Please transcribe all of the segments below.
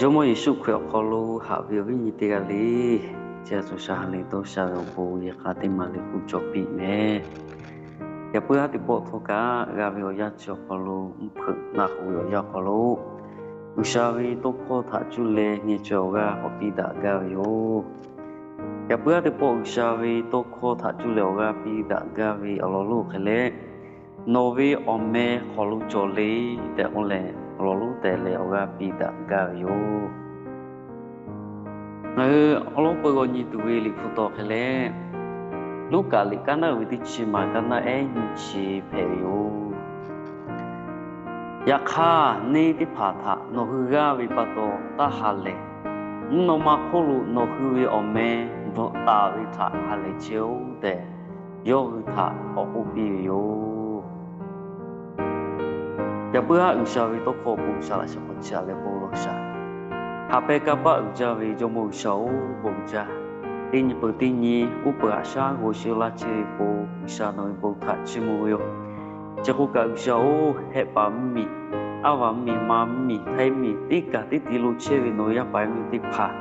Jawˇmawˇ Yeˍsuˆ Hkriꞈ awˬ hk'aw lo haꞈ ve awˬ viˉ nyi teˇ g'aˇ le, chi a shu sha ha lehˬ dawˇ sha ve awˬ bon yehˬ k'a teˇ maˬ leh k'oˆ cawˬ piˇ mehˍ. Yaꞈ puiˉ haˉ teˇ pawˆ htawˇ kaꞈ g'a ve awˬ yanˇ chi awˬ hk'aw lo mvuhˇ hpeuꞈ na k'oˆ ve awˬ yanˇ awˬ hk'aw lo, G'uiˬsha ve tawˇ hkawˇ htaꞈ cuˇ leh ngeh chaweh awˬ g'aˇ k'awꞈ piˇ daꞈ gaˇ ve yoˬ. Yaꞈ puiˉ haˉ teˇ pawˆ G'uiˬsha ve tawˇ hkawˇ htaꞈ cuˇ leh awˬ g'aˇ piˇ daꞈ gaˇ ve awˬ lawn lonˉ hk'e leh, Nawˬ ve awˬ meh hk'aw lo cawˬ le tehꞈ k'oˆ leh, awˬ lawn lonˉ tehꞈ leh awˬ g'aˇ piˇ daꞈ gaˇ ve yoˬ. Ngaˬ hui awˬ lawn peu g'aw nyi tuˬ ve Liꞈ hpu taw hk'e leh, Luˉkaꞈ liꞈ kaˉ naˆ uiˍ ve teˇ chi maˬ kaˉ naˆ ehˉ nyiˇ chi hpehꞈ ve yoˬ. Yaꞈ hk'aˇ, neˇ teˇ hpaˍ htaꞈ nawˬ hui g'aˇ ve pa taw taˇ ha lehˬ, mvuhˇ naw ma hk'oˆ lo nawˬ hui ve awˬ meh bvuhꞈ taˍ ve htaꞈ ha lehˬ chehˇ-oˆ tehꞈ, yawˇ hui htaꞈ k'awꞈ k'oˆ piˇ ve yoˬ. Yaꞈ puiˉ haˉ G'uiˬsha ve tawˇ hkawˇ awˬ pon G'uiˬsha laꞈ sheh hk'aw chi a leh bon lawˬ shaˍ. Haꞈ pehnˇ kanˇ paˆ uiˍ jaˇ ve Jawˇmawˇ G'uiˬsha-oˬ, bon jaˇ. Teˇ nyi peuˬ teˇ nyi uˉ peunˍ haꞈ shaˉ g'aw sheu laˇ chehˇ ve pon G'uiˬsha nawˬ ve bon htaꞈ chiˇ mvuh ve yoˬ. Chi k'oˆ kaꞈ G'uiˬsha-oˬ, hehˆ paˍ mvuhˇmiˬ, aˉ vaˬ mvuhˇmiˬ, ma mvuhˇmiˬ, htaiˇ mvuhˇmiˬ, teˇ kaˬ teˇ ti lo chehˇ ve nawˬ ve yaˇ paˍ yaˇ miˇ teˇ hpaˍ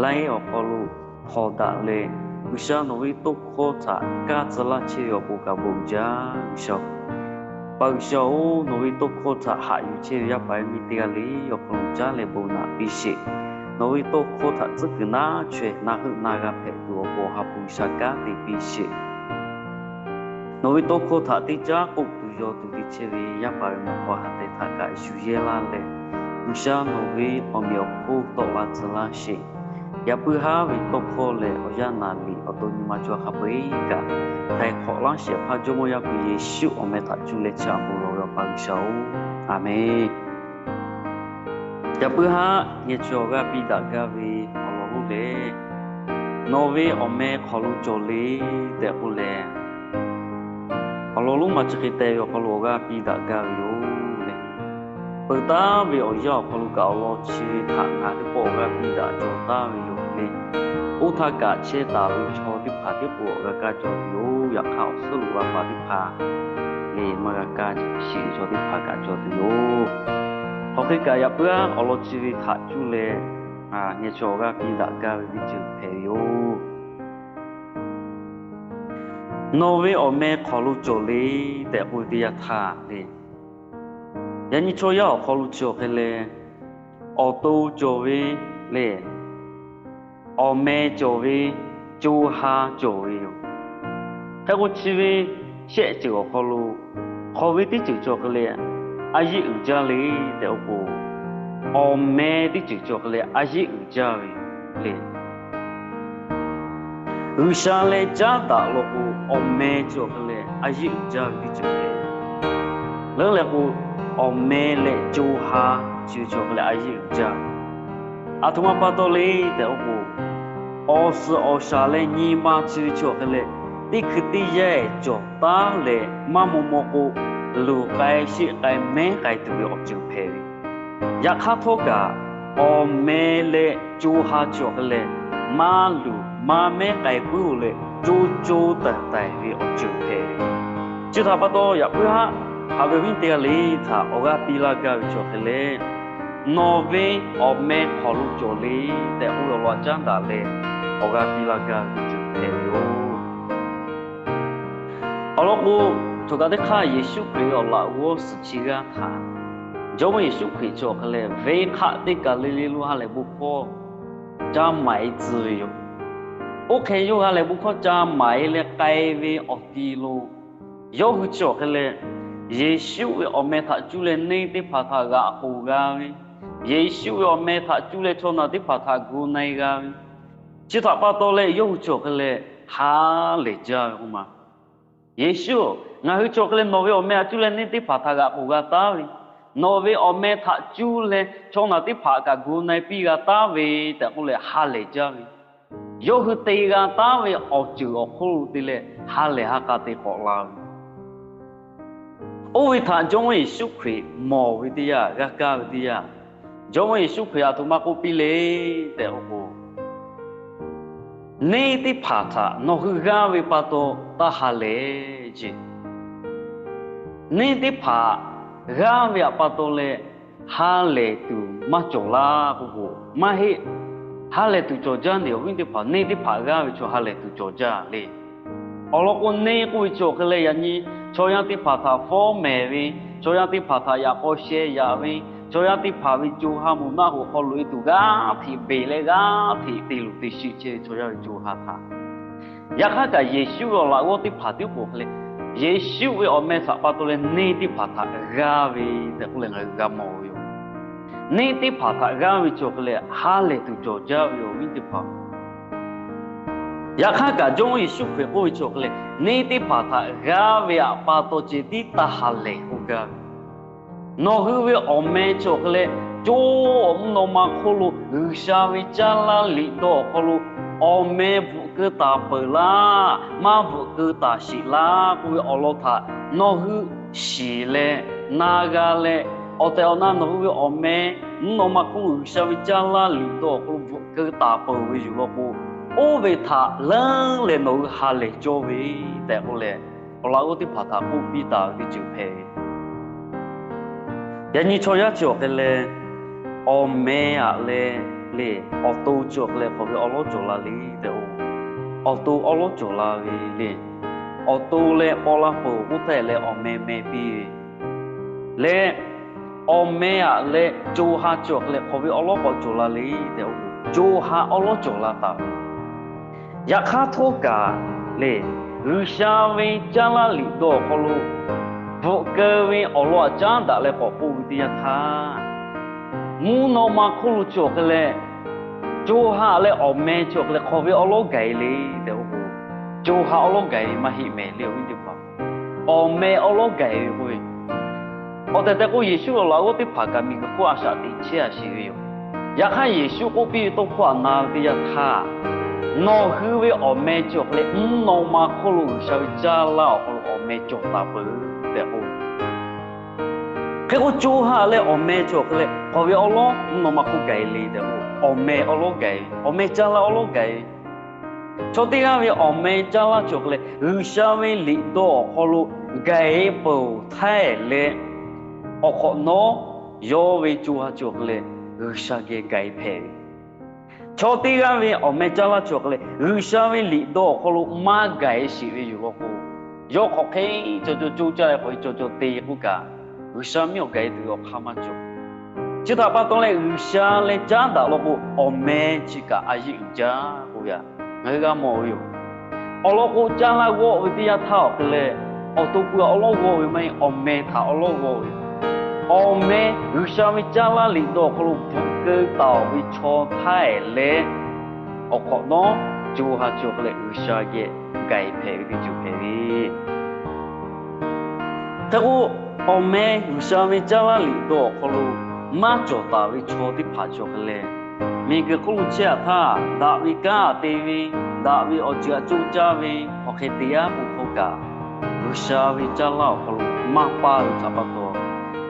laiˉ awˬ hk'aw lo hpawnˬ daꞈ leh, G'uiˬsha nawˬ ve tawˇ hkawˇ htaꞈ kaˇ tcuh laˇ chehˇ ve awˬ pon kaꞈ bon jaˇ G'uiˬsha-oˬ. Paˍ G'uiˬsha-oˬ, nawˬ ve tawˇ hkawˇ htaꞈ haꞈ yuˬ chehˇ ve yaˇ paˍ yaˇ miˇ teˇ g'aˇ le awˬ hk'aw lo caˉ leh bon naꞈ piˇ sheˍ. Nawˬ ve tawˇ hkawˇ htaꞈ tcuhˉ kuiˬ naˉ chaweh na heuˆ na g'a hpehꞈ tuˬ awˬ pon ha hpu G'uiˬsha kanˉ te piˇ sheˍ. Nawˬ ve tawˇ hkawˇ htaꞈ teˇ caˉ k'oˆ tuˬ yaw tuˬ te chehˇ ve yaˇ paˍ ve mawꞈ k'aw ha tehˬ htaꞈ kaꞈ yuˬ yehˇ laˇ leh, G'uiˬsha nawˬ ve awˬ meꞈ awˬ hponˇ tawˆ la tcuh laˇ sheˍ. Yaꞈ puiˉ haˉ ve tawˇ hkawˇ lehˬ, awˬ yanˇ naˍ liꞈ awˬ to nyi ma cawˬ hk'a peu-eˬ kaꞈ htaiˍ hk'awꞈ laˇ shehˍ hpaˇ Jawˇmawˇ Yaˇ hpu Yeˍsuˆ awˬ meh htaꞈ cuˇ leh chi a bon lawˬ ve Awˬ pa G'uiˬsha-oˬ, Aˍmenˬ. Yaꞈ puiˉ haˉ ngeh chaweh awˬ g'aˇ piˇ daꞈ gaˇ ve awˬ lawn lonˉ lehˬ, Nawˬ ve awˬ meh hk'aw lo cawˬ le tehꞈ k'oˆ leh, awˬ lawn lonˉ maˬ chi hk'e te ve awˬ hk'aw lo awˬ g'aˇ piˇ daꞈ gaˇ ve yoˬ le. Peuˬ taˉ ve awˬ yanˇ awˬ hk'aw lo kaꞈ awˬ lawn chi ve htaꞈ ngaˬ teˇ pawˆ awˬ g'aˇ piˇ daꞈ cawˬ taˉ ve yoˬ le. Oˇ htaˇ kaꞈ chehˇ taˍ ve chaw teˇ hpaˍ tiˉ k'o awˬ g'a kaˇ cawˬ tuˬ yoˬ. Yaꞈ hk'aˇ awˬ suhˉ lo g'a paˍ teˇ hpaˍ le maˇ g'a kaˇ sheˍ ve chaw teˇ hpaˍ kaꞈ cawˬ tuˬ yoˬ. Hk'aˬ hk'e kaꞈ yaꞈ puiˉ haˉ awˬ lawn chi ve htaꞈ cuˇ leh ngeh chaweh awˬ g'aˇ piˇ daꞈ gaˇ ve teˇ ceuˬ hpehꞈ ve yoˬ. Nawˬ ve awˬ meh hk'aw lo cawˬ le tehꞈ k'oˆ ve teˇ yanˇ htaˇ le, yaꞈ nyi chaw yaˇ awˬ hk'aw lo cawˬ hk'e leh, awˬ to cawˬ ve le, awˬ meh cawˬ ve, co ha cawˬ ve yoˬ. Hk'e k'o chi ve shehˆ ceuˬ awˬ hk'aw lo hk'aˬ ve teˇ ceuˬ cawˬ hk'e leh a yeˆ uiˍ jaˇ le tehꞈ k'oˆ k'o, awˬ meh teˇ ceuˬ cawˬ hk'e leh a yeˆ uiˍ jaˇ ve le. G'uiˬsha leh caˉ daꞈ law k'o, awˬ meh cawˬ hk'e leh a yeˆ uiˍ jaˇ ve teˇ ceuˬ le. Leuˉ leh k'o, awˬ meh leh co ha chi ve cawˬ hk'e leh a yeˆ uiˍ jaˇ. Aˬ htoꞈ ma pa taw le tehꞈ k'oˆ k'o, awˬ suhˍ awˬ shaˍ leh nyi ma chi ve cawˬ hk'e leh, teˇ hkui teˇ yanˇ cawˬ taˉ leh maˇ maw maw k'o, luˬ k'ai sheˆ k'ai mehˉ k'ai tuˬ ve awˬ ceuˬ hpehꞈ ve. Yaꞈ hk'aˇ htawˇ kaꞈ, awˬ meh leh co ha cawˬ hk'e leh, maˇ luˬ maˇ mehˉ k'ai puiˉ-oˬ leh, co co taiˍ taiˍ ve awˬ ceuˬ hpehꞈ ve. Chi htaꞈ pa taw yaꞈ puiˉ haˉ haꞈ ve awˬ viˉ teˇ g'aˇ le htaꞈ awˬ g'aˇ piˇ laˇ gaˇ ve cawˬ hk'e leh, Nawˬ ve awˬ meh hk'aw lo cawˬ le tehꞈ k'oˆ ve awˬ lawn caˉ daꞈ leh awˬ g'aˇ piˇ laˇ gaˇ ve teˇ ceuˬ hpehꞈ ve yoˬ. Awˬ lawn k'o, choˬ kaꞈ teˇ hk'aˇ Yeˍsuˆ Hkriꞈ ve awˬ laꞈ g'awˇ suhˍ chi g'aˇ htaꞈ Jawˇmawˇ Yeˍsuˆ Hkriꞈ cawˬ hk'e leh, venˇ hk'aˆ teˇ kaˬ le le lo ha lehˬ bon hkawˇ ca maˍ-e tcuh ve yoˬ. Oˇ hk'e yawˇ ha lehˬ bon hkawˇ ca maˍ-e leh k'ai ve awˬ ti lo, yawˇ hui cawˬ hk'e leh, Yeˍsuˆ ve awˬ meh htaꞈ cuˇ leh neˇ teˇ hpaˍ htaꞈ g'aꞈ k'oˬ g'a ve, Yeˍsuˆ ve awˬ meh htaꞈ cuˇ leh chaw naˬ teˇ hpaˍ htaꞈ gu na-e g'a ve, chi htaꞈ pa taw leh yawˇ hui cawˬ hk'e leh ha lehˬ jaˇ ve k'oˆ ma. Yeˍsuˆ-oˬ, ngaˬ hui cawˬ hk'e leh nawˬ ve awˬ meh htaꞈ cuˇ leh neˇ teˇ hpaˍ htaꞈ g'aꞈ k'oˬ g'a taˉ ve, nawˬ ve awˬ meh htaꞈ cuˇ leh chaw naˬ teˇ hpaˍ kaꞈ gu na-e piˇ g'a taˉ ve tehꞈ k'oˆ leh ha lehˬ jaˇ ve, yawˇ hui te g'a taˉ ve awˬ ceuˬ awˬ hk'oˆ lo te leh ha lehˬ ha k'a te k'awꞈ la ve. Oˇ ve htaꞈ Jawˇmawˇ Yeˍsuˆ Hkriꞈ mawˬ ve teˇ yanˇ, g'a kaˇ ve teˇ yanˇ, Jawˇmawˇ Yeˍsuˆ Hkriꞈ aˬ htoꞈ ma k'oˆ piˇ le tehꞈ k'oˆ k'o, neˇ teˇ hpaˍ htaꞈ nawˬ hui g'aˇ ve pa taw taˇ ha lehˬ ce. Neˇ teˇ hpaˍ g'aˇ ve pa taw leh ha lehˬ tuˬ maˇ cawˬ laˇ k'oˆ k'o, maˇ heˆ. Ha lehˬ tuˬ cawˬ jaˇ ve awˬ viˉ teˇ hpaˍ, neˇ teˇ hpaˍ g'aˇ ve chaw ha lehˬ tuˬ cawˬ jaˇ le. Awˬ lawn k'o, neˇ k'oˆ ve chi awˬ hk'e leh yaꞈ nyi chaw yaˇ teˇ hpaˍ htaꞈ fawˉ mehˍ ve, chaw yaˇ teˇ hpaˍ htaꞈ yaꞈ k'aw sheh yaꞈ ve, chaw yaˇ teˇ hpaˍ ve co ha moˍ naˆ hoꞈ hk'aw loꞈ e tuˬ g'aˇ hteꞈ beˬ leh g'aˇ hteꞈ te luˬ te shiˍ chehˇ ve chaw yaˇ ve co ha htaꞈ, yaꞈ hk'aˇ kaꞈ Yeˍsuˆ ve awˬ laꞈ g'awˇ teˇ hpaˍ tiˉ k'o hk'e leh, Yeˍsuˆ ve awˬ meh htaꞈ pa taw leh neˇ teˇ hpaˍ htaꞈ g'aˇ ve tehꞈ k'oˆ leh ngaˬ hui g'a mawˬ ve yoˬ. Neˇ teˇ hpaˍ htaꞈ g'aˇ ve chi awˬ hk'e leh ha lehˬ tuˬ cawˬ jaˇ ve awˬ viˉ teˇ hpaˍ. Yaꞈ hk'aˇ kaꞈ Jawˇmawˇ Yeˍsuˆ Hkriꞈ k'oˆ ve chi awˬ hk'e leh, neˇ teˇ hpaˍ htaꞈ g'aˇ ve awˬ pa taw ceh tiˉ taˇ ha lehˬ k'oˆ gaˇ ve. Nawˬ hui ve awˬ meh chi awˬ hk'e leh, co mvuhˇ naw ma hk'oˆ lo G'uiˬsha ve caˇ laˇ liꞈ dawˇ awˬ hk'aw lo awˬ meh bvuhꞈ keu taˍ peuˬ laˇ, maˇ bvuhꞈ keu taˍ sheˍ laˇ k'oˆ ve awˬ lawn htaꞈ nawˬ hui shiˍ leh na g'a leh, awˬ tehˬ awˬ na nawˬ hui ve awˬ meh mvuhˇ naw ma hk'oˆ G'uiˬsha ve caˇ laˇ liꞈ dawˇ awˬ hk'aw lo bvuhꞈ keu taˍ peuˬ ve yoˬ law k'o, oˇ ve htaꞈ leuˉ leh nawˬ hui ha lehˬ cawˇ ve tehꞈ k'oˆ leh, awˬ laꞈ g'awˇ teˇ hpaˍ htaꞈ k'oˆ piˇ taˍ ve teˇ ceuˬ hpehꞈ ve. Yaꞈ nyi chaw yaˇ chi awˬ hk'e leh, awˬ meh aꞈ leh le, awˬ to chi awˬ hk'e leh hk'aˬ ve awˉ lawˉ cawˬ la le tehꞈ k'o, awˬ to awˉ lawˉ cawˬ la ve le. Awˬ to leh paw la peuˬ k'oˆ htaˇ leh awˬ meh meh piˇ ve leh, awˬ meh aꞈ leh co ha chi awˬ hk'e leh hk'aˬ ve awˉ lawˉ k'awꞈ cawˬ la le tehꞈ k'o, co ha awˉ lawˉ cawˬ la taˍ ve. Yaꞈ hk'aˇ htawˇ kaꞈ le, G'uiˬsha ve caˇ laˇ liꞈ dawˇ awˬ hk'aw lo bvuhꞈ keu ve awˬ lawn aꞈ caˉ daꞈ leh k'awꞈ k'oˆ ve teˇ yanˇ htaˇ, mvuhˇ naw ma hk'oˆ lo chi awˬ hk'e leh co ha leh awˬ meh chi awˬ hk'e leh hk'aˬ ve awˉ lawˉ gaˬ e le tehꞈ k'oˆ k'o, co ha awˉ lawˉ gaˬ e ve maˇ heˆ mehˍ le awˬ viˉ teˇ hpaˍ. Awˬ meh awˉ lawˉ gaˬ e ve k'oˆ ve, awˬ tehˬ tehꞈ k'o Yeˍsuˆ ve awˬ laꞈ g'awˇ teˇ hpaˍ kaꞈ miˬguiˬ hk'oˆ a shaꞈ teꞈ chehˇ a sheˍ ve yoˬ. Yaꞈ hk'aˇ Yeˍsuˆ k'oˆ piˇ ve tawˇ hkawˇ aꞈ na ve teˇ yanˇ htaˇ, nawˬ hui ve awˬ meh chi awˬ hk'e leh mvuhˇ naw ma hk'oˆ lo G'uiˬsha ve caˇ laˇ awˬ hk'aw lo awˬ meh cawˬ taˍ peuˬ tehꞈ k'oˆ ve. Hk'e k'o co ha leh awˬ meh chi awˬ hk'e leh hk'aˬ ve awˉ lawˉ mvuhˇ naw ma hk'oˆ gaˬ e le tehꞈ k'o, awˬ meh awˉ lawˉ gaˬ e, awˬ meh caˇ laˇ awˉ lawˉ gaˬ e. Chaw teˇ g'aˇ ve awˬ meh caˇ laˇ chi awˬ hk'e leh G'uiˬsha ve liꞈ dawˇ awˬ hk'aw lo gaˬ e peuˬ htaˇ leh, awˬ hk'awꞈ nawˉ yawˇ ve co ha chi awˬ hk'e leh G'uiˬsha geh gaˬ e hpehꞈ ve. Chaw teˇ g'aˇ ve awˬ meh caˇ laˇ chi awˬ hk'e leh G'uiˬsha ve liꞈ dawˇ awˬ hk'aw lo maˇ gaˬ e sheˍ ve yoˬ law k'o, yawˇ hk'aˬ hk'e cawˬ cawˬ co caˇ leh hk'aˬ hk'e cawˬ cawˬ te k'oˆ kaꞈ, G'uiˬsha miˇ awˬ gaˬ e tuˬ ve awˬ hk'aˇ maˇ cawˬ. Chi htaꞈ pa taw leh G'uiˬsha leh caˉ daꞈ law k'o, awˬ meh chi kaꞈ a yeˆ uiˍ jaˇ k'oˆ ve htaꞈ ngaˬ hui g'a mawˬ ve yoˬ. Awˬ lawn k'o, caˇ laˇ g'awˆ ve teˇ yanˇ htaˇ awˬ hk'e leh, awˬ to pui awˉ lawˉ g'awˆ ve maˇ heˆ, awˬ meh htaꞈ awˉ lawˉ g'awˆ ve. Awˬ meh G'uiˬsha ve caˇ laˇ liꞈ dawˇ awˬ hk'aw lo bvuhꞈ keu taˍ ve chaw htaˇ leh, awˬ hk'awꞈ nawˉ co ha chi awˬ hk'e leh G'uiˬsha geh gaˬ e hpehꞈ ve teˇ ceuˬ hpehꞈ ve. Hk'e k'o, awˬ meh G'uiˬsha ve caˇ laˇ liꞈ dawˇ awˬ hk'aw lo maˇ cawˬ taˍ ve chaw teˇ hpaˍ chi awˬ hk'e leh, miˬguiˬ hk'oˆ lo chehˇ a htaˇ daꞈ ve kanˉ te ve, daꞈ ve awˬ ceuˬ aꞈ co caˇ ve hk'aˬ hk'e te aˉ k'o htawˇ kaꞈ, G'uiˬsha ve caˇ laˇ awˬ hk'aw lo maˇ paˇ ve htaꞈ pa taw,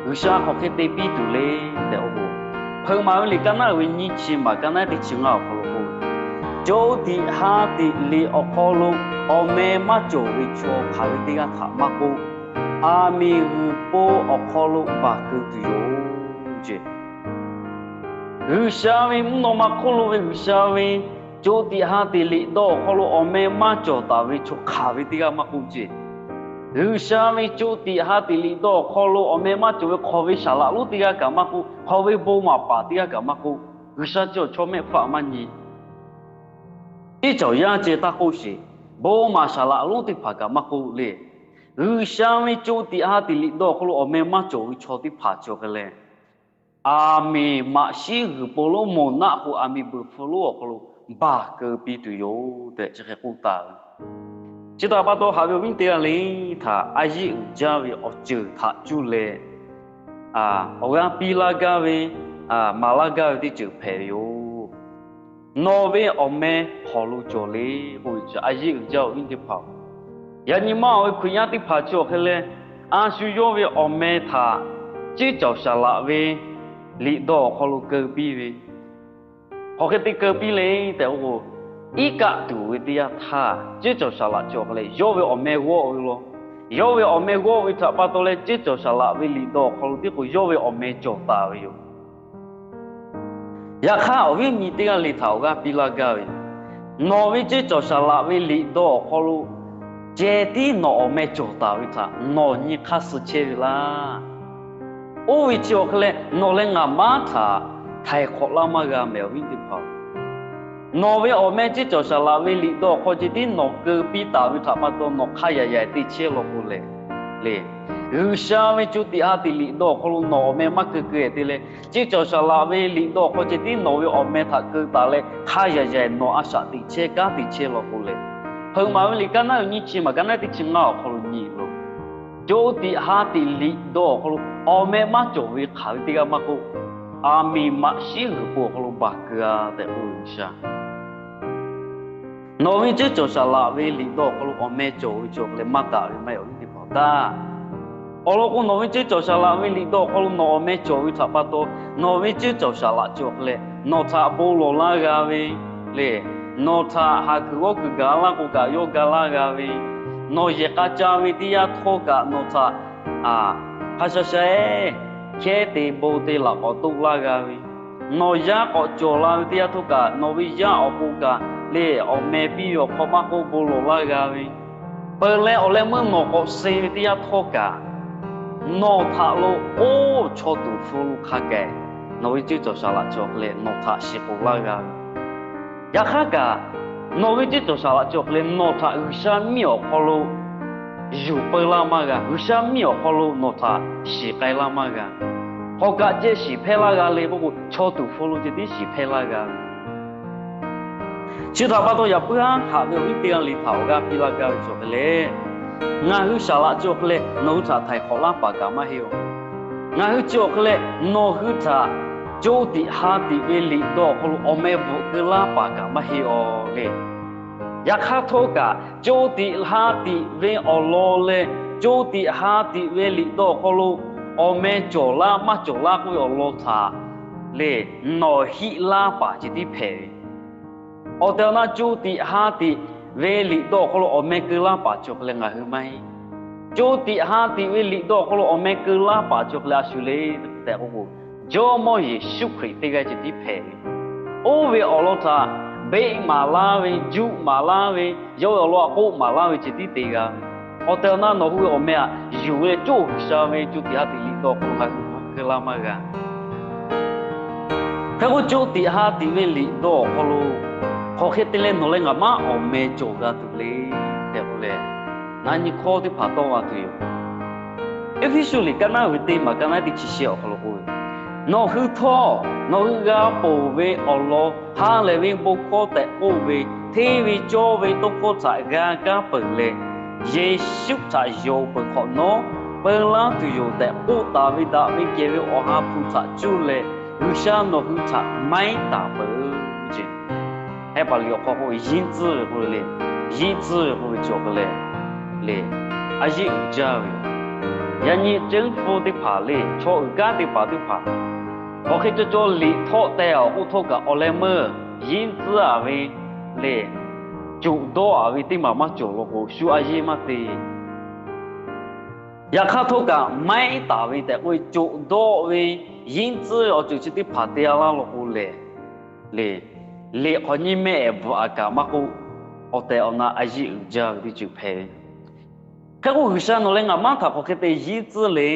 G'uiˬsha hk'aˬ hk'e te piˇ tuˬ le tehꞈ k'oˆ k'o, Hpeuꞈ maˍ ve liꞈ ka naˉ uiˍ ve nyiˇ chi maˬ ka naˉ teˇ chi ngaˇ awˬ hk'aw lo k'o, co tiꞈ ha tiꞈ liꞈ awˬ hk'aw lo awˬ meh maˇ cawˬ ve chaw hk'aˬ ve teˇ g'aˇ htaꞈ maˇ k'oˆ, aˬ miˍ g'uiˬ po awˬ hk'aw lo baˬ keu tuˬ yoˬ ce. G'uiˬsha ve mvuhˇ naw ma hk'oˆ lo ve G'uiˬsha ve co tiꞈ ha tiꞈ liꞈ dawˇ awˬ hk'aw lo awˬ meh maˇ cawˬ taˍ ve chaw hk'aˬ ve teˇ g'aˇ maˇ k'oˆ ce. G'uiˬsha ve co tiꞈ ha tiꞈ liꞈ dawˇ awˬ hk'aw lo awˬ meh maˇ cawˬ ve hk'aˬ ve saˍ laꞈ lonˉ teˇ g'aˇ kaꞈ maˇ k'oˆ, hk'aˬ ve bon maˍ paˍ teˇ g'aˇ kaꞈ maˇ k'oˆ, G'uiˬsha chi awˬ chaw mehˆ hpfuhˆ maˇ nyi. Teˇ cawˬ yaˇ ceh taˇ k'oˆ sheˍ, bon maˍ saˍ laꞈ lonˉ teˇ hpaˍ kaꞈ maˇ k'oˆ le. G'uiˬsha ve co tiꞈ ha tiꞈ liꞈ dawˇ awˬ hk'aw lo awˬ meh maˇ cawˬ ve chaw teˇ hpaˍ chi awˬ hk'e leh, aˬ miˍ maꞈ shiˉ g'uiˬ po lonˉ mawˬ naˆ k'o, aˬ miˍ beuˬ hpu lonˉ awˬ hk'aw lo baˬ keu piˇ tuˬ yoˬ tehꞈ chi hk'e k'oˆ taˍ ve. Chi htaꞈ pa taw haꞈ ve awˬ viˉ teˇ g'aˇ le htaꞈ a yeˆ uiˍ jaˇ ve awˬ ceuˬ htaꞈ cuˇ leh, awˬ g'aˇ piˇ laˇ gaˇ ve, maˍ laˇ gaˇ ve teˇ ceuˬ hpehꞈ ve yoˬ. Nawˬ ve awˬ meh hk'aˬ lo cawˬ le k'oˆ ve chi a yeˆ uiˍ jaˇ awˬ viˉ teˇ hpaˍ-oˬ, yaꞈ nyi maˇ awˬ ve Hkriꞈ yaˇ teˇ hpaˍ chi awˬ hk'e leh, a shu yawˇ ve awˬ meh htaꞈ ceˇ cawˬ saˍ laꞈ ve liꞈ dawˇ awˬ hk'aw lo keu piˇ ve, hk'aˬ hk'e te keu piˇ le tehꞈ k'o, iˉ kaˆ tuˬ ve teˇ yanˇ htaˇ ceˇ cawˬ saˍ laꞈ chi awˬ hk'e leh yawˇ ve awˬ meh g'awˆ ve law. Yawˇ ve awˬ meh g'awˇ ve htaꞈ pa taw leh, ceunˇ cawˬ saˍ laꞈ ve liꞈ dawˇ awˬ hk'aw lo tiˉ k'o yawˇ ve awˬ meh cawˬ taˍ ve yoˬ. Yaꞈ hk'aˇ, awˬ viˉ nyi teˇ g'aˇ le htaꞈ awˬ g'aˇ piˇ laˇ gaˇ ve yoˬ. Nawˬ ve ceunˇ cawˬ saˍ laꞈ ve liꞈ dawˇ awˬ hk'aw lo ceh tiˉ nawˬ awˬ meh cawˬ taˍ ve htaꞈ nawˬ nyi hk'aˇ suh chehˇ ve laˇ. Oˇ ve chi awˬ hk'e leh, nawˬ leh ngaˬ maˉ htaꞈ htaiˍ hk'awꞈ laˇ maˇ g'a mehˍ, awˬ viˉ teˇ hpaˍ-oˬ. Nawˬ ve awˬ meh ceunˇ cawˬ saˍ laꞈ ve liꞈ dawˇ awˬ hk'aw ceh tiˉ nawˬ keu piˇ taˍ ve htaꞈ pa taw nawˬ hk'a yaꞈ yaꞈ te chehˇ law k'o lehˬ, le, G'uiˬsha ve co tiꞈ ha tiꞈ liꞈ dawˇ awˬ hk'aw lo nawˬ awˬ meh maˇ keu keu-e te leh, ceunˇ cawˬ saˍ laꞈ ve liꞈ dawˇ awˬ hk'aw ceh tiˉ nawˬ ve awˬ meh htaꞈ keu taˍ leh hk'a yaꞈ yaꞈ nawˬ a shaꞈ teꞈ chehˇ kanˉ te chehˇ law k'o lehˬ, Hpeuꞈ maˍ ve liꞈ kaˇ naˉ uiˍ nyiˇ chi maˬ kaˇ naˉ teˇ chi ngaˇ awˬ hk'aw lo nyi lo, co tiꞈ ha tiꞈ liꞈ dawˇ awˬ hk'aw lo awˬ meh maˇ cawˬ ve hk'aˬ ve teˇ g'aˇ maˇ k'oˆ, aˬ miˍ maꞈ shiˉ g'uiˬ po awˬ hk'aw lo baˬ keu-a tehꞈ k'oˆ ve G'uiˬsha. Nawˬ ve ceunˇ cawˬ saˍ laꞈ ve liꞈ dawˇ awˬ hk'aw lo awˬ meh cawˬ ve chi awˬ hk'e leh maˇ daꞈ ve maˇ heˆ, awˬ viˉ teˇ hpaˍ-oˬ. Awˬ lawn k'o, nawˬ ve ceunˇ cawˬ saˍ laꞈ ve liꞈ dawˇ awˬ hk'aw lo nawˬ awˬ meh cawˬ ve htaꞈ pa taw, nawˬ ve ceunˇ cawˬ saˍ laꞈ chi awˬ hk'e leh nawˬ htaꞈ bon lawˬ laˇ g'a ve, le, nawˬ htaꞈ haˍ kuiˬ g'awˇ kuiˬ gaˬ laˇ k'o kaꞈ yawˇ ga laˇ g'a ve, nawˬ yehˬ k'a ca ve teˇ yanˇ htawˇ kaꞈ nawˬ htaꞈ hk'a sha sha-e hkehˉ te bon te laꞈ k'awꞈ toˆ laˇ g'a ve, nawˬ yaˇ k'awꞈ cawˬ la ve teˇ yanˇ htawˇ kaꞈ nawˬ ve yaˇ awˬ pon kaꞈ le awˬ meh piˇ ve awˬ hk'aw maˇ k'oˆ bon lawˬ laˇ g'a ve, peuˬ leh awˬ leh meuˇ nawˬ k'awꞈ suh ve teˇ yanˇ htawˇ kaꞈ, nawˬ htaꞈ lo oˇ chaw tuˬ hpu lo hk'a kehˬ nawˬ ve ceunˇ cawˬ saˍ laꞈ chi awˬ hk'e leh nawˬ htaꞈ shiˍ k'oˍ laˇ g'a ve. Yaꞈ hk'aˇ kaꞈ, nawˬ ve ceunˇ cawˬ saˍ laꞈ chi awˬ hk'e leh nawˬ htaꞈ G'uiˬsha miˇ awˬ hk'aw lo yuˬ peu laˇ maˇ g'a. G'uiˬsha miˇ awˬ hk'aw lo nawˬ htaꞈ shiˍ k'ai laˇ maˇ g'a. Hk'awꞈ kaꞈ ceh shiˍ hpehˇ laˇ g'a le k'oˆ k'o, chaw tuˬ hpu lo ceh tiˉ shiˍ hpehˇ laˇ g'a ve. Chi htaꞈ pa taw yaꞈ puiˉ haˉ haꞈ ve awˬ viˉ teˇ g'aˇ le htaꞈ awˬ g'aˇ piˇ laˇ gaˇ ve chi awˬ hk'e leh, ngaˬ hui saˍ laꞈ chi awˬ hk'e leh nawˬ hui htaꞈ htaiˍ hk'awꞈ laˇ paˍ kaꞈ maˇ heˆ-oˬ. Ngaˬ hui chi awˬ hk'e leh nawˬ hui htaꞈ co tiꞈ ha tiꞈ ve liꞈ dawˇ awˬ hk'aw lo awˬ meh bvuhꞈ keu laˇ paˍ kaꞈ maˇ heˆ-oˬ le. Yaꞈ hk'aˇ htawˇ kaꞈ, co tiꞈ ha tiꞈ ve awˬ lawn leh co tiꞈ ha tiꞈ ve liꞈ dawˇ awˬ hk'aw lo awˬ meh cawˬ laˇ maˇ cawˬ laˇ k'oˆ ve awˬ lawn htaꞈ le nawˬ hiˆ laˇ paˍ ceh tiˉ hpehꞈ ve. Awˬ tehˬ awˬ na co tiꞈ ha tiꞈ ve liꞈ dawˇ awˬ hk'aw lo awˬ meh keu laˇ paˍ chi awˬ hk'e leh ngaˬ hui maˇ heˆ. Co tiꞈ ha tiꞈ ve liꞈ dawˇ awˬ hk'aw lo awˬ meh keu laˇ paˍ chi awˬ hk'e leh a shu le tehꞈ k'oˆ k'o, Jawˇmawˇ Yeˍsuˆ Hkriꞈ teˇ g'aˇ ceh tiˉ hpehꞈ ve. Oˇ ve awˬ lawn htaꞈ beˆ maˍ laˇ ve, juˆ maˍ laˇ ve, yawˇ ve awˬ lawn htaꞈ k'oˆ maˍ laˇ ve ceh tiˉ te g'a ve. Awˬ tehˬ awˬ na nawˬ hui ve awˬ meh htaꞈ yuˬ ve co G'uiˬsha ve co tiꞈ ha tiꞈ liꞈ dawˇ awˬ hk'aw lo ngaˬ hui keu laˇ maˇ g'a. Hk'e k'o, co tiꞈ ha tiꞈ ve liꞈ dawˇ awˬ hk'aw lo hk'aˬ hk'e te leh nawˬ leh ngaˬ maˉ awˬ meh cawˬ g'a tuˬ le tehꞈ k'oˆ leh, na nyi hkawˇ teˇ hpaˍ tawˆ la tuˬ yoˬ. Eˇfeˇsuꞈ liꞈ kaˇ naˉ ve teˇ maˬ kaˇ naˉ teˇ chi shehˆ awˬ hk'aw lo k'oˆ ve, Nawˬ hui htawˇ nawˬ hui g'a ponˬ ve awˬ lawn ha lehˬ ve bon hkawˇ tehꞈ k'oˆ ve hteˇ ve cawˇ ve tawˇ hkawˇ htaꞈ g'a kaˇ peuˬ leh, Yeˍsuˆ htaꞈ yonˍ peuˬ hk'awꞈ nawˉ, peu laˇ tuˬ yoˬ tehꞈ k'oˆ taˍ ve daꞈ ve kehˬ ve Awˬ ha hpu htaꞈ cuˇ leh G'uiˬsha nawˬ hui htaꞈ maiˉ taˍ peuˬ ce. Heh paˍ liꞈ awˬ hk'aw k'oˆ ve, yinˉ tcuhˉ ve k'oˆ ve le, yinˉ tcuhˉ ve k'oˆ ve cawˬ k'ai leh, le, a yeˇ uiˍ jaˇ ve yoˬ. Yaꞈ nyi ceunˇ hpfuhˇ teˇ hpaˍ le, chaw uiˍ kanˉ teˇ hpaˍ teˇ hpaˍ, hk'aˬ hk'e cawˬ cawˬ liꞈ htawˆ teh awˬ k'oˆ htawˇ kaꞈ awˬ leh meuˇ yinˉ tcuhˉ-a ve le, coꞈ dawˆ-a ve teˇ maˬ maˇ cawˬ law k'o, shu a yeˇ maˇ te. Yaꞈ hk'aˇ htawˇ kaꞈ maiˉ taˍ ve tehꞈ k'oˆ ve coꞈ dawˆ ve yinˉ tcuhˉ ve awˬ ceuˬ chi teˇ hpaˍ te-a laˇ law k'o lehˬ, le, liꞈ hk'aw nyiˇ mehˆ ehˍ bvuhꞈ-a kaꞈ maˇ k'oˆ, awˬ tehˬ awˬ na a yeˇ uiˍ jaˇ ve teˇ ceuˬ hpehꞈ ve. Hk'e k'o, G'uiˬsha nawˬ leh ngaˬ maˉ htaꞈ hk'aˬ hk'e te yinˉ tcuhˉ le.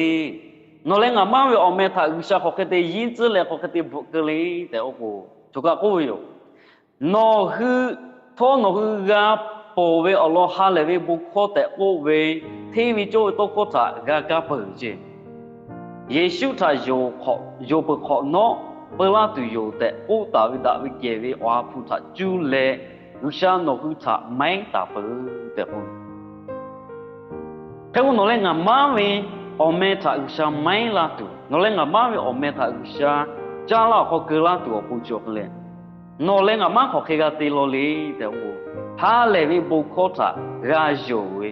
Nawˬ leh ngaˬ maˉ ve awˬ meh htaꞈ G'uiˬsha hk'aˬ hk'e te yinˉ tcuhˉ leh hk'aˬ hk'e te bvuhꞈ keu le tehꞈ k'oˆ k'o, choˬ kaꞈ k'oˆ ve yoˬ. Nawˬ hui htawˇ nawˬ hui g'a ponˬ ve awˬ lawn ha lehˬ ve bon hkawˇ tehꞈ k'oˆ ve hteˇ ve cawˇ ve tawˇ hkawˇ htaꞈ g'a kaˇ peuˬ ce. Yeˍsuˆ htaꞈ yonˍ peuˬ hk'awꞈ nawˉ, peu laˇ tuˬ yoˬ tehꞈ k'oˆ taˍ ve daꞈ ve kehˬ ve Awˬ ha hpu htaꞈ cuˇ leh G'uiˬsha nawˬ hui htaꞈ maiˉ taˍ peuˬ tehꞈ k'oˆ. Hk'e k'o, nawˬ leh ngaˬ maˉ ve awˬ meh htaꞈ G'uiˬsha maiˉ laˇ tuˬ, nawˬ leh ngaˬ maˉ ve awˬ meh htaꞈ G'uiˬsha caˇ laˇ awˬ hk'aw keu laˇ tuˬ awˬ pon cawˬ hk'e leh, nawˬ leh ngaˬ maˉ hk'aˬ hk'e g'a te law le tehꞈ k'o, ha lehˬ ve bon hkawˇ htaꞈ g'a yonˍ ve,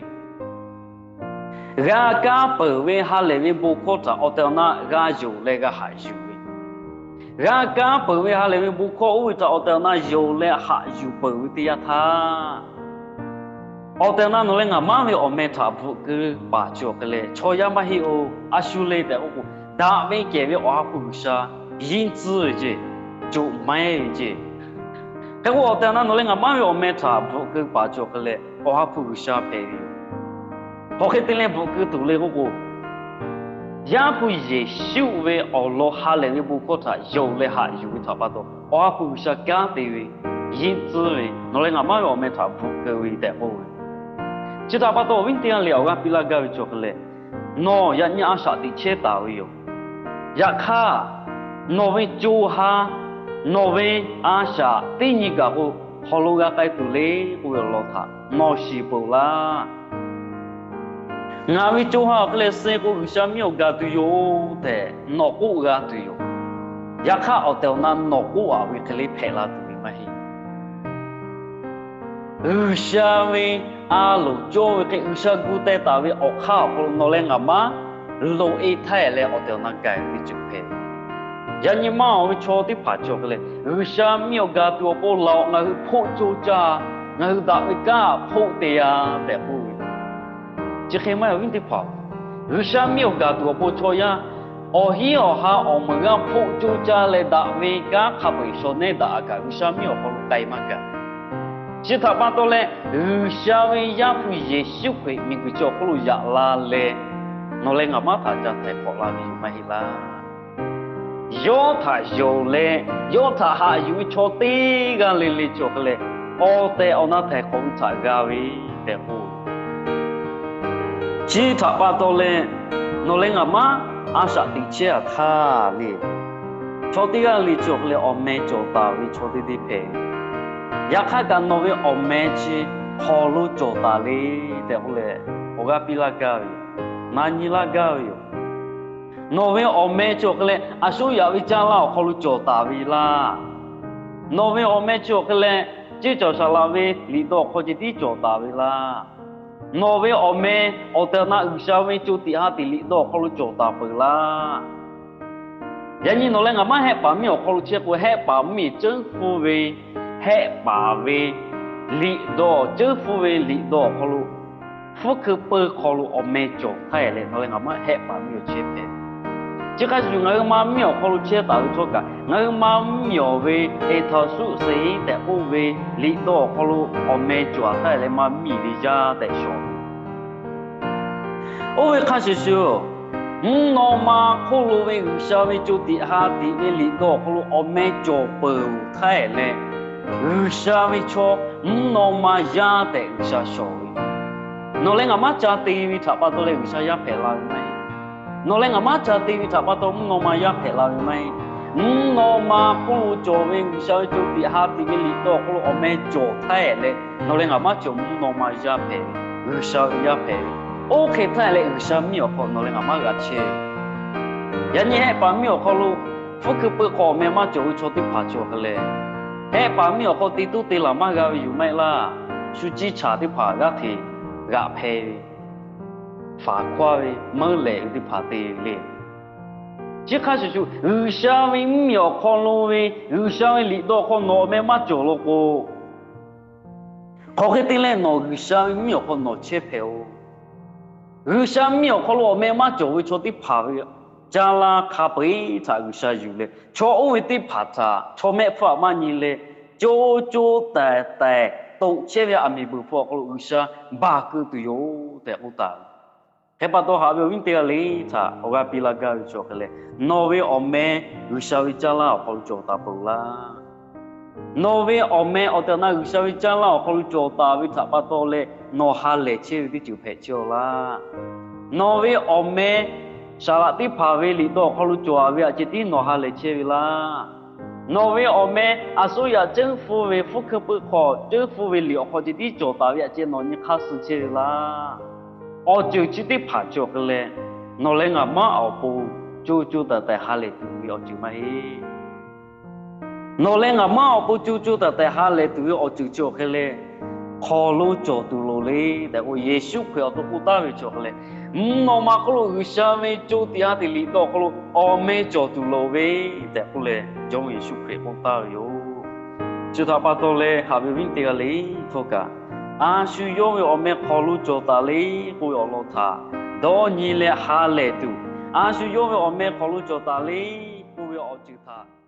g'a kaˇ peuˬ ve ha lehˬ ve bon hkawˇ htaꞈ awˬ tehˬ awˬ na g'a yonˍ leh g'a haꞈ yuˬ ve, g'a kaˇ peuˬ ve ha lehˬ ve bon hkawˇ oˇ ve htaꞈ awˬ tehˬ awˬ na yonˍ leh haꞈ yuˬ peuˬ ve teˇ yanˇ htaˇ, Awˬ tehˬ awˬ na nawˬ leh ngaˬ maˉ ve awˬ meh htaꞈ bvuhꞈ keu paˍ cawˬ hk'e leh, chaw yaˇ maˇ heˆ-oˬ. A shu le tehꞈ k'oˆ k'o, daꞈ ve kehˬ ve Awˬ ha hpu G'uiˬsha yinˉ tcuhˉ ve ceˇ, coꞈ maiˉ ve ceˇ. Hk'e k'o, awˬ tehˬ awˬ na nawˬ leh ngaˬ maˉ ve awˬ meh htaꞈ bvuhꞈ keu paˍ cawˬ hk'e leh, Awˬ ha hpu G'uiˬsha hpehꞈ ve yoˬ. Hk'aˬ hk'e te leh bvuhꞈ keu tuˬ le k'oˆ k'o, Yaˇ hpu Yeˍsuˆ ve awˬ lawn ha lehˬ ve bon hkawˇ htaꞈ yonˍ leh haꞈ yuˬ ve htaꞈ pa taw, Awˬ ha hpu G'uiˬsha kanˉ te ve, yinˉ tcuhˉ ve, nawˬ leh ngaˬ maˉ ve awˬ meh htaꞈ bvuhꞈ keu ve tehꞈ k'oˆ ve. Chi htaꞈ pa taw, awˬ viˉ teˇ g'aˇ le awˬ g'aˇ piˇ laˇ gaˇ ve cawˬ hk'e leh, nawˬ yaꞈ nyi a shaꞈ teꞈ chehˇ taˍ ve yoˬ. Yaꞈ hk'aˇ, nawˬ ve co ha, nawˬ ve a shaꞈ teˇ nyi gaˬ k'o, hk'aw lo g'a k'ai tuˬ le k'oˆ ve awˬ lawn htaꞈ nawˬ shiˍ peuˬ laˇ. Ngaˬ ve co ha awˬ hk'e leh suh k'o, G'uiˬsha miˇ awˬ gaˬ tuˬ yoˬ tehꞈ nawˬ k'oˆ g'a tuˬ yoˬ. Yaꞈ hk'aˇ, awˬ tehˬ awˬ na nawˬ k'oˆ a ve hk'e le hpehꞈ la tuˬ ve maˇ heˆ. G'uiˬsha ve a loˍ cawˇ ve hk'e, G'uiˬsha gu teh taˍ ve awˬ hk'aˇ awˬ hk'aw lo nawˬ leh ngaˬ maˉ loꞈ e htaˇ leh awˬ tehˬ awˬ na gaˬ ve teˇ ceuˬ hpehꞈ. Yaꞈ nyi maˇ awˬ ve chaw teˇ hpaˍ cawˬ hk'e leh, G'uiˬsha miˇ awˬ gaˬ tuˬ awˬ pon laˬ-oꞈ, ngaˬ hui hpoˆ coˇ caˇ, ngaˬ hui daꞈ ve kanˉ hpoˆ te-a tehꞈ k'oˆ ve. Chi hk'e maˇ heˆ, awˬ viˉ teˇ hpaˍ-oˬ, G'uiˬsha miˇ awˬ gaˬ tuˬ awˬ pon chaw yaˇ awˬ hinˉ awˬ ha awˬ meunˍ g'aˇ hpoˆ coˇ caˇ leh daꞈ ve kanˉ hk'a peu-eˬ shaw nehˉ daꞈ a kaꞈ, G'uiˬsha miˇ awˬ hk'aw lo k'ai maˇ gaˬ. Chi htaꞈ pa taw leh, G'uiˬsha ve Yaˇ hpu Yeˍsuˆ Hkriꞈ miˬguiˬ chi awˬ hk'oˆ lo yaꞈ la leh, nawˬ leh ngaˬ maˉ htaꞈ ca htaiˍ hk'awꞈ la ve yoˬ maˇ heˆ laˇ. Yawˇ htaꞈ yonˍ leh, yawˇ htaꞈ haꞈ yuˬ ve chaw teˇ g'aˇ le le cawˬ hk'e leh, awˬ tehˬ awˬ na htaiˍ hk'awꞈ ve htaꞈ g'a ve tehꞈ k'oˆ. Chi htaꞈ pa taw leh, nawˬ leh ngaˬ maˉ a shaꞈ teꞈ chehˇ a htaˇ le, chaw teˇ g'aˇ le cawˬ hk'e leh awˬ meh cawˬ taˍ ve chaw teˇ deˇ hpehꞈ ve. Yaꞈ hk'aˇ kaꞈ, nawˬ ve awˬ meh chi hk'aw lo cawˬ taˍ le tehꞈ k'oˆ leh, awˬ g'aˇ piˇ laˇ gaˇ ve yoˬ. Na nyi laˇ gaˇ ve yoˬ. Nawˬ ve awˬ meh cawˬ hk'e leh, a shuˉ yaꞈ ve caˇ laˇ awˬ hk'aw lo cawˬ taˍ ve laˇ. Nawˬ ve awˬ meh cawˬ hk'e leh, ceˇ cawˬ saˍ laꞈ ve liꞈ dawˇ awˬ hk'aw ceh tiˉ cawˬ taˍ ve laˇ. Nawˬ ve awˬ meh awˬ tehˬ awˬ na G'uiˬsha ve co tiꞈ ha tiꞈ liꞈ dawˇ awˬ hk'aw lo cawˬ taˍ peuˬ laˇ. Yaꞈ nyi nawˬ leh ngaˬ maˉ hehˆ paˍ miˇ awˬ hk'aw lo chehˇ k'o, hehˆ paˍ miˇ ceuˉ hpfuhˇ ve, hehˆ paˍ ve liꞈ dawˇ ceuˉ hpfuhˇ ve liꞈ dawˇ awˬ hk'aw lo, hpfuhˇ hkui peu hk'aw lo awˬ meh cawˬ htaˇ leh, nawˬ leh ngaˬ maˉ hehˆ paˍ miˇ awˬ chehˇ hpehꞈ. Chi hk'a shuˍ, ngaˬ hui ma miˇ awˬ hk'aw lo chehˇ taˍ ve htawˇ kaꞈ, ngaˬ hui ma miˇ awˬ ve Eˍhtaˍsuˆ Seˍhiˉ tehꞈ k'oˆ ve liꞈ dawˇ awˬ hk'aw lo awˬ meh cawˬ a htaˇ leh, ma miˇ ve yaˇ tehꞈ shawˍ ve. Oˇ ve hk'a shuˍ shuˍ, mvuhˇ naw ma hk'oˆ lo ve G'uiˬsha ve co tiꞈ ha tiꞈ ve liꞈ dawˇ awˬ hk'aw lo awˬ meh cawˬ peuˬ htaˇ leh, G'uiˬsha ve chaw mvuhˇ naw ma yaˇ tehꞈ G'uiˬsha shawˍ ve. Nawˬ leh ngaˬ maˉ ca te ve htaꞈ pa taw leh G'uiˬsha yaˇ hpehꞈ la ve maˇ heˆ. Nawˬ leh ngaˬ maˉ ca te ve htaꞈ pa taw mvuhˇ naw ma yaˇ hpehꞈ la ve maˇ heˆ. Mvuhˇ naw ma hk'oˆ lo cawˬ ve G'uiˬsha ve co tiꞈ ha tiꞈ ve liꞈ dawˇ awˬ hk'aw lo awˬ meh cawˬ htaˇ leh, nawˬ leh ngaˬ maˉ cawˬ mvuhˇ naw ma yaˇ hpehꞈ ve, G'uiˬsha ve yaˇ hpehꞈ ve. Oˇ hk'e htaˇ leh G'uiˬsha miˇ awˬ hk'aw nawˬ leh ngaˬ maˉ g'a chehˇ ve. Yaꞈ nyi hehˆ paˍ miˇ awˬ hk'aw lo hpfuhˇ hkui peu hk'aw awˬ meh maˇ cawˬ ve chaw teˇ hpaˍ cawˬ hk'e leh, hehˆ paˍ miˇ awˬ hk'aw te toˇ te laˬ maˇ g'a ve yoˬ maˇ heˆ laˇ. Shu ciˇ chaˍ teˇ hpaˍ g'aˇ hteꞈ g'aꞈ hpeh ve, faˍ hkawˇ ve, meuˇ lehˬ ve teˇ hpaˍ te le. Chi hk'a shuˍ shuˍ, G'uiˬsha ve mvuhˇmiˬ awˬ hk'aw lo ve G'uiˬsha ve liꞈ dawˇ hk'aw nawˬ awˬ meh maˇ cawˬ law k'o, hk'aˬ hk'e te leh nawˬ G'uiˬsha ve mvuhˇmiˬ awˬ hk'aw nawˬ chehˇ hpehꞈ-oˬ. G'uiˬsha mvuhˇmiˬ awˬ hk'aw lo awˬ meh maˇ cawˬ ve chaw teˇ hpaˍ ve caˇ laˇ hk'a peu-eˬ htaꞈ G'uiˬsha yuˬ leh, chaw oˇ ve teˇ hpaˍ htaꞈ chaw mehˆ hpfuhˇ aꞈ maˇ nyi leh, co co taiˍ taiˍ toꞈ chehˇ ve aˬ miˍ beuˬ hpfuh awˬ hk'aw lo G'uiˬsha baˬ keu tuˬ yoˬ tehꞈ k'oˆ taˍ ve. Hk'e pa taw, haꞈ ve awˬ viˉ teˇ g'aˇ le htaꞈ awˬ g'aˇ piˇ laˇ gaˇ ve cawˬ hk'e leh, nawˬ ve awˬ meh G'uiˬsha ve caˇ laˇ awˬ hk'aw lo cawˬ taˍ peuˬ laˇ. Nawˬ ve awˬ meh awˬ tehˬ awˬ na G'uiˬsha ve caˇ laˇ awˬ hk'aw lo cawˬ taˍ ve htaꞈ pa taw leh, nawˬ ha lehˬ chehˇ ve teˇ ceuˬ hpehꞈ chehˇ-aw laˇ. Nawˬ ve awˬ meh saˍ laꞈ teˇ hpaˍ ve liꞈ dawˇ awˬ hk'aw lo cawˬ a ve aꞈ ceh tiˉ nawˬ ha lehˬ chehˇ ve laˇ. Nawˬ ve awˬ meh aˬ suˉ yaꞈ ceuˉ hpfuhˇ ve hpfuhˇ hkui peu hk'aw ceuˉ hpfuhˇ ve liꞈ awˬ hk'aw ceh tiˉ cawˬ taˍ ve aꞈ ceh nawˬ nyi hk'aˇ suh chehˇ ve laˇ. Awˬ ceuˬ chi teˇ hpaˍ cawˬ hk'e leh, nawˬ leh ngaˬ maˉ awˬ pon co co taiˍ taiˍ ha lehˬ tuˬ ve awˬ ceuˬ maˇ heˆ. Nawˬ leh ngaˬ maˉ awˬ pon co co taiˍ taiˍ ha lehˬ tuˬ ve awˬ ceuˬ cawˬ hk'e leh, hk'aw lo cawˬ tuˬ loˍ le tehꞈ k'o, Yeˍsuˆ Hkriꞈ awˬ to k'oˆ taˍ ve cawˬ hk'e leh, mvuhˇ naw ma hk'oˆ lo G'uiˬsha ve co tiꞈ ha tiꞈ liꞈ dawˇ awˬ hk'aw lo awˬ meh cawˬ tuˬ loˍ ve tehꞈ k'oˆ leh, Jawˇmawˇ Yeˍsuˆ Hkriꞈ k'oˆ taˍ ve yoˬ. Chi htaꞈ pa taw leh, haꞈ ve awˬ viˉ teˇ g'aˇ le htawˇ kaꞈ, A shu yawˇ ve awˬ meh hk'aw lo cawˬ taˍ le k'oˆ ve awˬ lawn htaꞈ dawˇ nyi leh ha lehˬ tuˬ, a shu yawˇ ve awˬ meh hk'aw lo cawˬ taˍ le k'oˆ ve awˬ ceuˬ htaꞈ